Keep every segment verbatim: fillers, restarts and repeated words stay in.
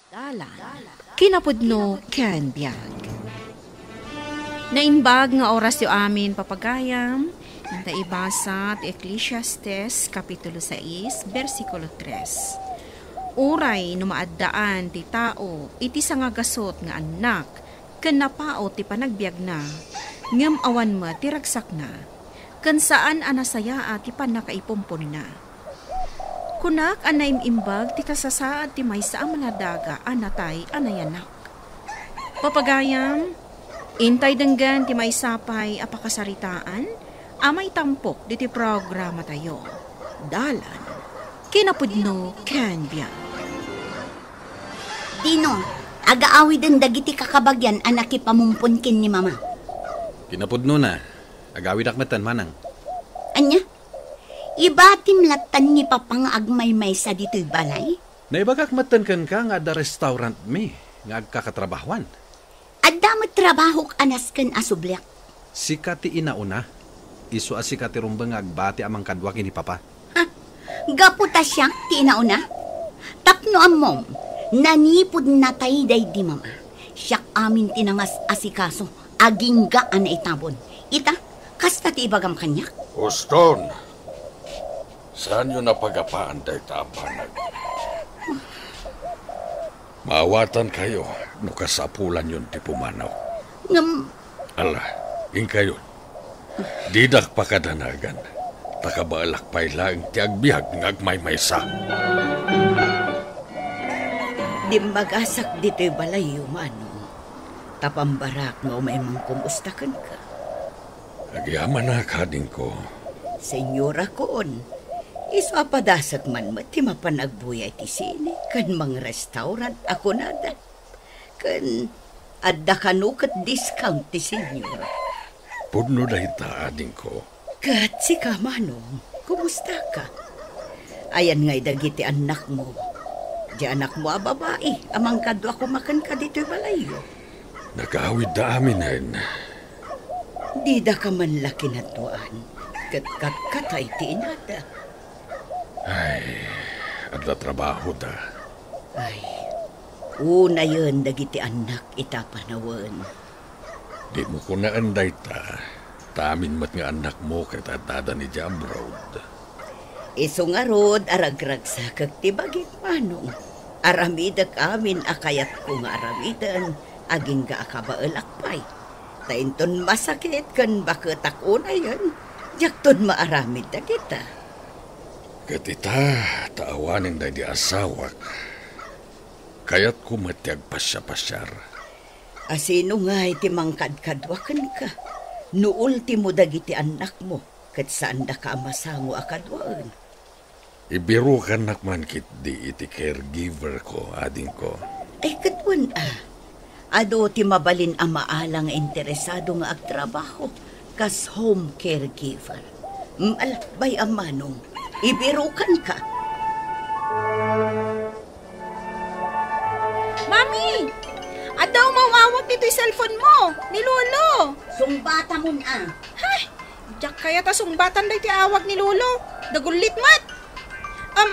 Dalan, kinapudno ken biag. Naimbag nga orasyo amin, papagayam. Ita ibasa ti Eclesiastes, Kapitulo sais, bersikulo tres. Uray no maaddaan ti tao iti sangagasut nga annak ken napaut ti panagbiagna, ngem awan met ti ragsakna, ken saan a nasayaat ti pannakaipumponina. Kunak a naim-imbag ti kasasaad ti maysa a maladaga a natay a nayanak. Papagayam, intay denggen ti maysa pay a pakasaritaan a maitampok ditoy programatayo. Dalan, kinapudno ken biag. Dino, agaawiden dagiti kakabagian a nakipamumpon ken ni Mama. Kinapudnona, agawidak metten, Manang. Ania? Ibatim lattan ni Papa nga agmaymaysa ditoy balay? Naibagak metten kenka nga adda restaurantmi nga agkakatrabahuan. Adda met trabahok a nasken a subliak. Sika ti inauna. Isu a sika ti rumbeng nga agbati a mangkadua ken ni Papa. Ha? Gapu ta siak ti inauna? Tapno ammom, nanipud natay daydi Mama, siak amin ti nangas-asikaso, agingga a naitabon. Ita, kasta ti ibagam kaniak? Uston, saanyo napagapaan dayta a banag? Maawatankayo no kasapulanyon ti pumanaw. Ngem Ala, inkayon. Didak pakadanagan, ta kabaelak pay laeng ti agbiag nga agmaymaysa. Dimmagasak ditoy balayyo, Manong, ta pambarak nga umay mangkumusta kenka. Agyamanak, adingko. Senyorakon, isu a padasek man met ti mapan agbuya iti sine ken mangrestaurant a kunada. Ken adda kano ket discount ti senior. Pudno dayta, adingko. Ket sika, Manong, kumustaka? Ayan ngay dagiti annakmo? Di anakmo a babai a mangkadua koma kenka ditoy balayyo? Nagawidda aminen. Didaka man la kinaduaan, ket katkatay ti inada. Ay, adda trabahoda. Ay, unayen dagiti annak ita panawen. Dimo kunaen dayta, ta amin met nga annakmo ket addada idiay abroad. Isu ngarud a ragragsakek ti bagik, Manong. Aramidek amin a kayatko nga aramiden, agingga a kabaelak pay. Ta inton masakit ken baketak unayen, diakton maaramid dagita. Ket ita, ta awanen daydi asawak, kayatko met ti agpasiapasiar. A sino ngay ti mangkadkadua kenka? No ultimo dagiti annakmo, ket saandaka a masango a kaduaen. Ibirukannak man ketdi iti caregiver ko, adingko. Ay, ket wen a. Adu ti mabalin a maala nga interesado nga agtrabaho kas home caregiver. Mm, ala, bay-am, Manong, ibirukanka. Mami! Adda umaw-awag ditoy cellphone mo, ni Lolo. Sungbatamon a. Hay! Diak kayat a sungbatan daytoy awag ni Lolo. Dagullit met. Um,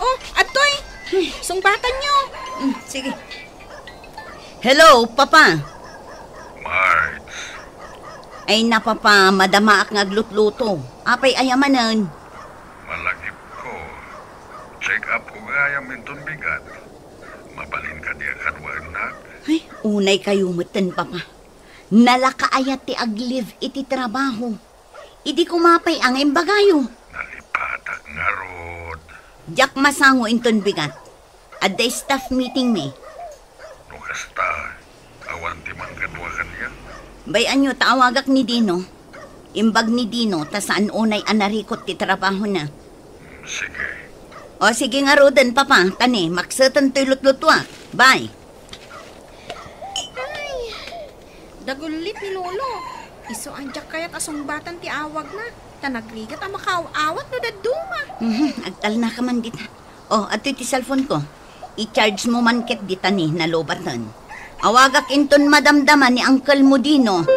oh, adtoy. Sungbatanyo. Mm, sige. Hello, Papa. Marge. Ay na, Papa, madamaak nga aglutluto. Apay aya manen? Malagipko. Check up ko gayam inton bigat. Mabalin kadi a kaduaennak? Ay, unay kayo metten, Papa. Nalakaayat ti ag-leave iti trabaho. Idi kumapay a nga imbagayo. Nalipatak ngarud. Diak masango inton bigat. Adda staff meeting mi. No kasta, awan ti mangkadua kaniak? Bay-anyo ta awagak ni Dino. Imbag ni Dino ta saan unay a narikot ti trabahona. Sige. O, sige ngaruden, Papa. Kani, makseten toy lutlutuak. Bye. Ay, dagullit ni Lolo. Isu a diak kayat a sungbatan ti awagna. Ta nagrigat a makaaw-awat no dadduma. Mhm, agtalnaka man dita. O, adtoy ti cellphone ko. I-charge mo man ket dita ni nalubaten. Awagak inton madamdama ni uncle mo, Dino.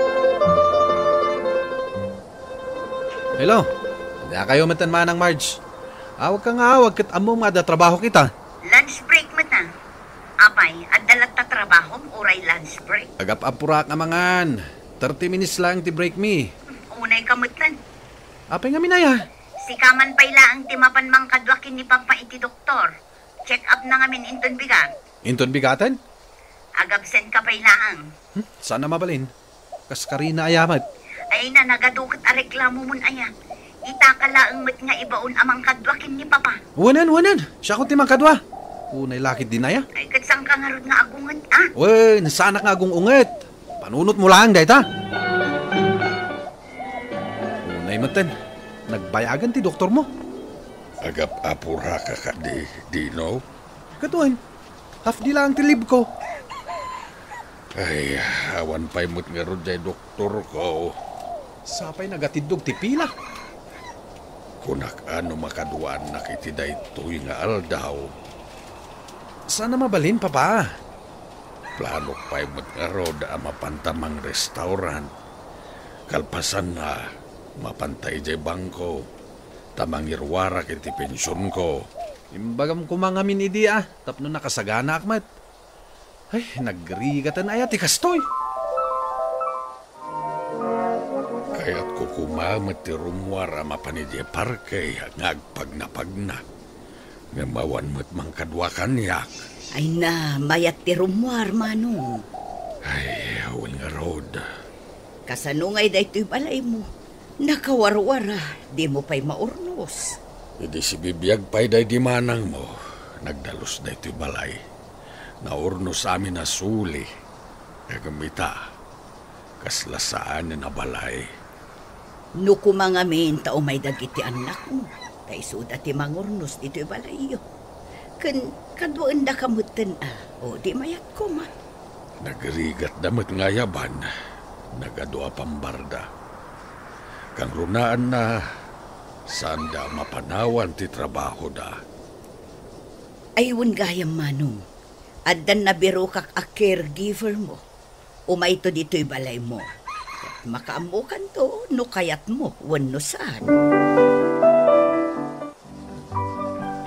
Hello. Dakayo metten, Manang Marge. Awagka nga awag ket ammom nga adda trabaho kita. Lunch break met a. Adda latta trabahom uray lunch break? Agap-apurak a mangan. Thirty minutes lang ti break mi. Unay ka metten. Apay ngamin aya? Sika man pay laeng ti mapan mangkadua ken ni Papa iti doktor. Check up na ngamin inton bigat. Inton bigaten? Agabsent ka pay laeng. Hmm, saan a mabalin? Kas karina aya met. Ay na, nagadu ket a reklamo mon aya. Ita ka laeng met nga ibaon a mangkadua ken ni Papa. Wanan, wanan. Siak ti mangkadua. Unay lakit din aya. Ay, ket saan ka ngarud nga agunget, ah? Wen, saanak nga agung-unget. Panunot mo laeng dayta. Unay metten, nagbayagan ti doktor mo. Agap-apura ka kadi, Dino? Ket wen, half day lang ti leave ko. Ay, awan pay met ngarud jay doktor ko. Sapay nagatiddog ti pila. Kunak a no makaduaannak iti daytoy nga aldaw. Saan a mabalin, Papa? Planok pay met ngarud a mapanta mangrestaurant. Kalpasanna, mapanta idiay bangko, ta mangiruarak iti pensionko. Imbagam koma ngamin idi, a, tapno nakasaganaak met. Ay, nagrigatan aya ti kastoy. Kayatko koma met ti rummuar a mapan idiay parke nga agpagnapagna. Ngem awan met mangkadua kaniak. Ay na, mayat ti rummuar, Manong. Ay, wen ngarud. Kasano ngay daytoy balaymo? Nakawarwara, dimo pay maurnos. Idi sibibiag pay daydi manangmo, nagdalus daytoy balay. Naurnos amin a suli. Ngem ita, kasla saanen a balay. No koma ngamin ta umay dagiti annakmo, ta isuda ti mangurnos ditoy balayyo. Ken kaduaendaka metten a, o di mayat koma. Nagrigatda met nga ayaban, nagadu a pambarda. Kangrunaanna, saanda a mapanawan ti trabahoda. Ay, wen gayam, Manong. Addan nabirokak a caregiver mo. Umayto ditoy balaymo. Makaammokanto no kayatmo wenno saan.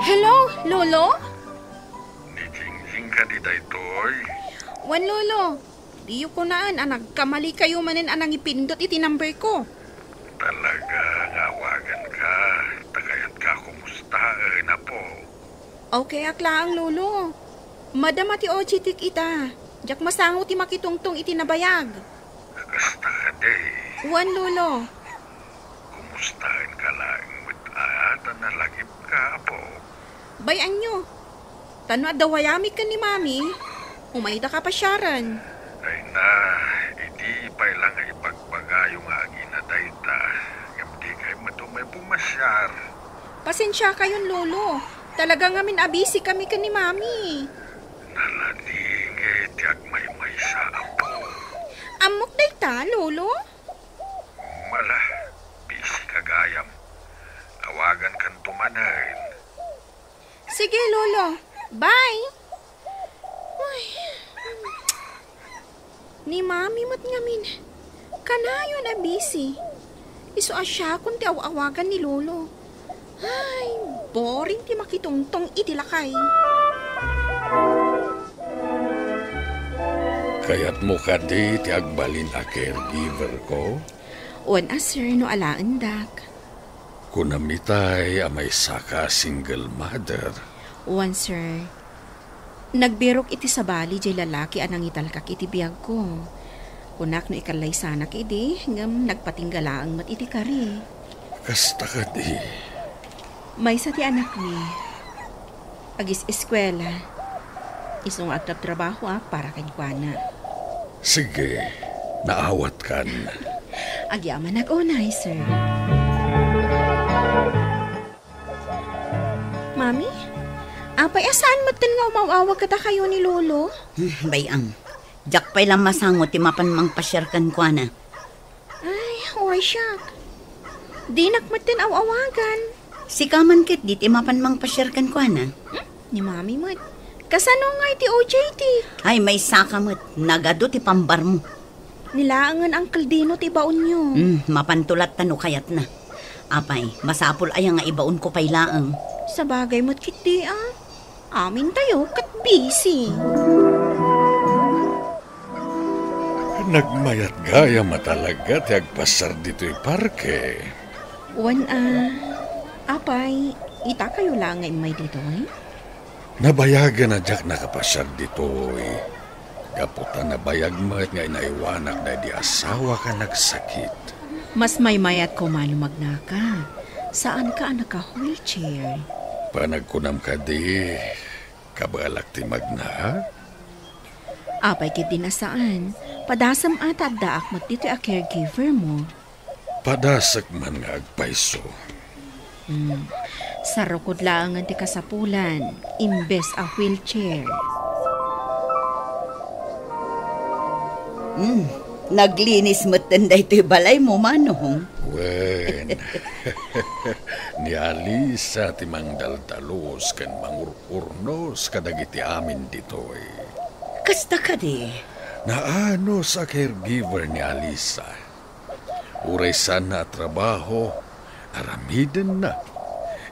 Hello, Lolo? Ni Jingjing kadi daytoy? Wen, Lolo. Diyo kunaan a nagkamali kayo manen a nangipindot iti number ko. Talaga nga awagan ka, ta kayat ka kumustaen, apo. Okay ak laeng, Lolo. Madama ti O J T-k ita. Diak masango ti makitungtong iti nabayag. Kasta kadi. Wen, Lolo. Kumustaen ka laeng met a ta nalagip ka, apo? Bay-anyo. Ta no adda wayamik ken ni Mami, umayda ka pasiaren. Ay na, idi pay la nga ibagbagayo nga agina dayta, ngem di kay met umay pumasiar. Pasensia kayon, Lolo. Talaga ngamin a busy kami ken ni Mami. Naladingit ti agmaymaysa, apo. Ammok dayta, Lolo? Mala, busy ka gayam. Awagan kanto manen. Sige, Lolo. Bye! Uy. Ni Mami met ngamin. Kanayon a busy. Isu a siakon ti aw-awagan ni Lolo. Ay, boring ti makitungtong iti lakay. Kayatmo kadi ti agbalin a caregiver ko? Wen a, sir, no alaendak. Kunam itay a maysaka a single mother. Wen, sir. Nagbirok iti sabali jay lalaki a nangitalkak iti biagko. Kunak no ikallaysanak idi, ngem nagpatingga laeng met iti kari. Kasta kadi. Maysa ti anakmi. Agis-eskuela. Isu nga agtrabtrabahoak para kenkuana. Sige, naawatkan. Agyamanak unay, sir. Mami, apay a saan metten nga umaw-awag kadakayo ni Lolo? Hmm, bay-am. Diak pay la masango ti mapan mangpasiar kenkuana. Ay, uray siak. Dinak metten aw-awagan. Sika man ket di ti mapan mangpasiar kenkuana? Hmm? Ni Mami met. Kasano nga iti O J T? Ay, maysaka met. Nagadu ti pambarmo. Nilaengen Uncle Dino ti ibaonyo. Hmm, mapanto latta no kayatna. Apay, masapul aya nga ibaonko pay laeng? Sabagay met ketdi, a. Amintayo ket busy. Nagmayat gayam a talaga ti agpasiar ditoy parke. Wen a, apay, itakayo laeng nga immay ditoy? Nabayagen a diak nakapasiar ditoy. Gapu ta nabayag met nga inaywanak daydi asawak a nagsakit. Mas maymayat koma no magnaka. Saanka a naka-wheelchair. Panagkunam kadi, kabaelak ti magna? Apay ketdin a saan. Padasem a ta addaak met ditoy a caregiver mo. Padasek man nga agpayso. Hmm. Sarukod laengen ti kasapulan, imbes a wheelchair. Hmm. Naglinis metten daytoy balaymo, Manong. Wen, ni Alisa ti mangdaldalus ken mangur-urnos kadagiti amin ditoy. Kasta kadi? Naanus a caregiver ni Alisa. Uray saanna a trabaho, aramidenna.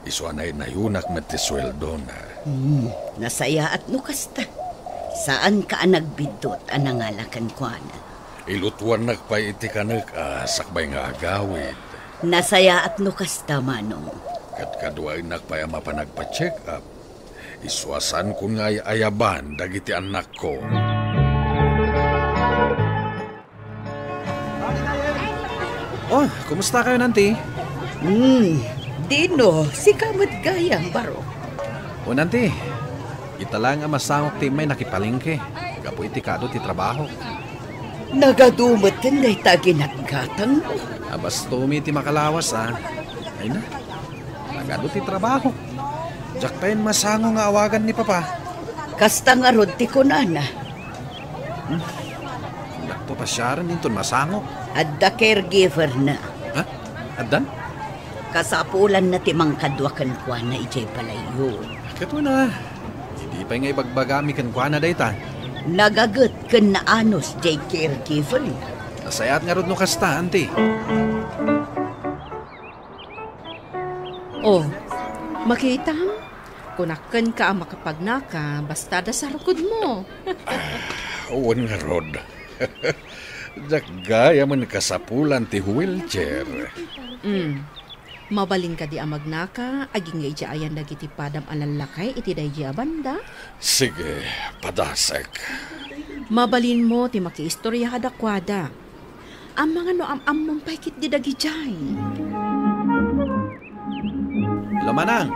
Isu a naynayunak met ti sueldona. Hmm, nasayaat no kasta. Saanka a nagbiddut a nangala kenkuana. Ilutuannak pay iti kanek a sakbay nga agawid. Nasayaat no kasta, Manong. Kadkaduaennak pay a mapan agpa-check-up. Isu a saankon nga ay-ayaban dagiti annakko. Oh, kumusta kayo, Nanti? Hmm, Dino, sika met gayam, baro. O, Nanti, ita laeng a masangok ti immay nakipalengke gapu iti kaadu ti trabaho. Nagadu metten dayta a ginatgatangmo. Abastumi ti makalawas, a. Ay na, nagadu ti trabaho. Diak pay masango nga awagan ni Papa. Kasta ngarud ti kunana. Hmm? Dakto pasiaren inton masango. Adda caregiver na. Ha? Addan? Kasapulanna ti mangkadua kenkuana idiay balayyo. Ket wen a, idi pay nga ibagbagami kenkuana dayta. Nagaget ken naanus diay caregiver. Nasayaat ngarud no kasta, Auntie. Oh, makitam? Kunak kenka a makapagnaka, basta adda sarukodmo. Ah, wen ngarud. Diak gayamen kasapulan ti wheelchair. Mm. Mabalin kadi a magnaka, agingga idiay ayan dagiti padam a lallakay iti daydi a banda? Sige, padasek. Mabalinmo ti makiistorya kadakuada. Amangan no am-ammom pay ketdi dagidiay. Hello, Manang.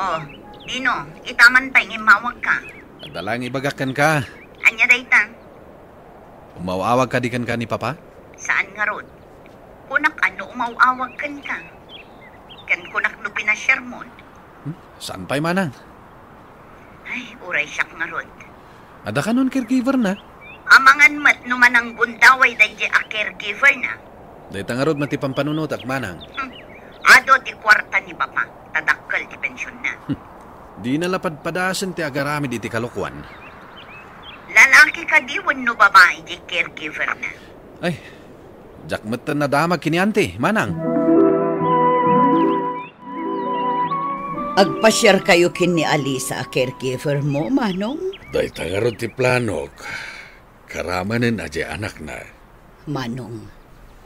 Oh, Dino, ita man pay nga immawagka. Adda laeng ibagak kenka. Ania dayta? Umaw-awag kadi kenka ni Papa? Saan ngarud? Kunak a no umaw-awag kenka. Ken kunak no pinasiarmon. Hmm? Saan pay, Manang? Ay, uray siak ngarud. Adda kanon caregiver na? Amangan met no mananggundaway daydiay a caregiver na. Dayta ngarud met ti pampanunotak, Manang. Hmm. Adu ti kuarta ni Papa, ta dakkel ti pensionna. Hmm. Dina la padpadasen ti agaramid iti kalokuan. Lalaki kadi wenno babai diay caregiver na? Ay, diak metten nadamag ken ni Auntie, Manang. Agpasiarkayo ken ni Alisa a caregiver mo, Manong? Dayta ngarud ti planok. Karamanen a diay anakna. Manong,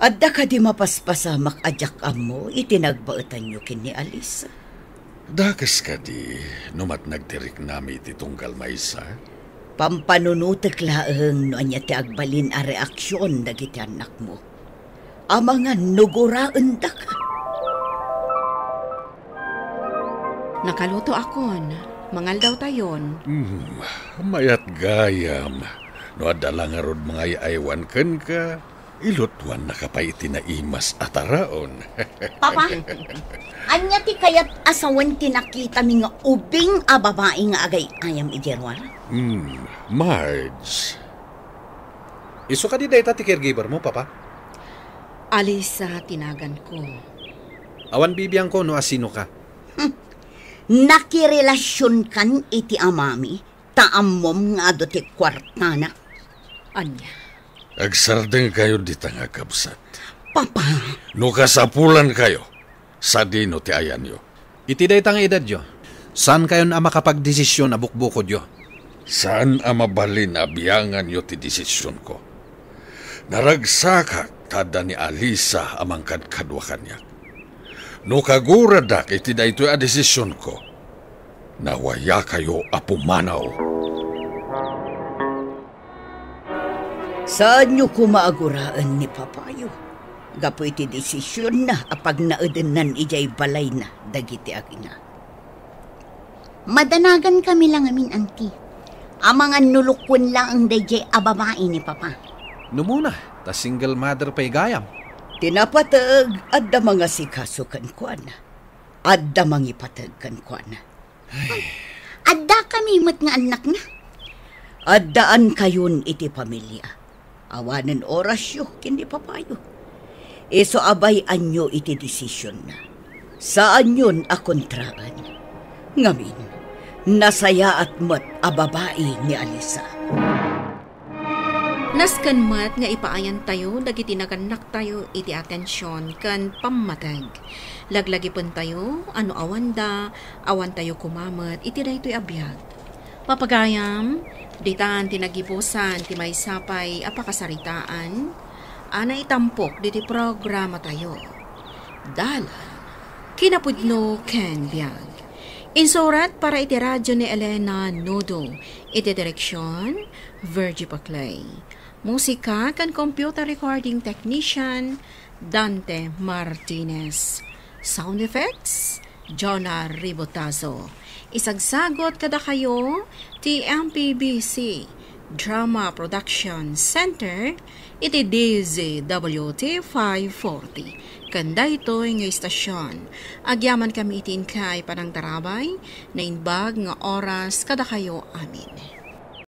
adda kadi mapaspasamak a diak ammo iti nagbaetanyo ken ni Alisa? Dakes kadi no matnag ti riknami iti tunggal maysa? Pampanunotek laeng no ania ti agbalin a reaksion dagiti annakmo. Amangan no guraendaka. Nakalutoakon, mangaldawtayon. Hmm, mayat gayam. No adda la ngarud mangay-aywan kenka, ilutuannaka pay iti naimas a taraon. Papa, ania ti kayat a sawen ti nakitami nga ubing a babai nga agay-ayam idiay ruar? Hmm, Marge. Isu kadi dayta ti caregiver mo, Papa? Alisa ti naganko. Awan bibiangko no asinoka. Hmm. Nakirelasionkan iti amami, ta ammom nga adu ti kuartana. Ania? Agsardengkayo dita nga kabsat. Papa! No kasapulankayo, sadino ti ayanyo? Iti dayta nga edadyo, saankayon a makapagdesisyon a bukbukodyo. Saan a mabalin a bianganyo ti desisyonko. Naragsakak ta adda ni Alisa a mangkadkadua kaniak. No kaguradak iti daytoy a desisionko, nawayakayo a pumanaw. Saanyo koma a guraen ni papayo gapu iti desisionna a pagnaedennan idiay balayna dagiti agina. Madanagankami la ngamin, Auntie. Amangan no lukoen laeng daydiay a babai ni Papa. Numona, ta single mother pay gayam. Ti napateg, adda mangasikaso kenkuana. Adda mangipateg kenkuana. Addakami met nga annakna. Addaankayon iti pamilia. Awanen orasyo ken ni papayo. Isu a bay-anyo iti desisionna. Saanyon a kontraen. Ngamin, nasayaat met a babai ni Alisa. Nasken met nga ipaayantayo dagiti nagannaktayo iti atension ken pammateg. Laglagipentayo a no awanda, awantayo koma met iti daytoy a biag. Papagayam, ditan ti nagibusan ti maysa pay a pakasaritaan a naitampok diti programatayo. Dalan, kinapudno ken biag. Insurat para iti radyo ni Elena Nodo. Iti direksion, Virgie Paclay. Musika ken computer recording technician, Dante Martinez. Sound effects, Jonah Ribotazo. Isagsagot kadakayo ti M P B C Drama Production Center iti D Z W T five forty. Ken daytoy nga istasyon, agyamankami iti inkay panangtarabay, naimbag nga oras kadakayo amin.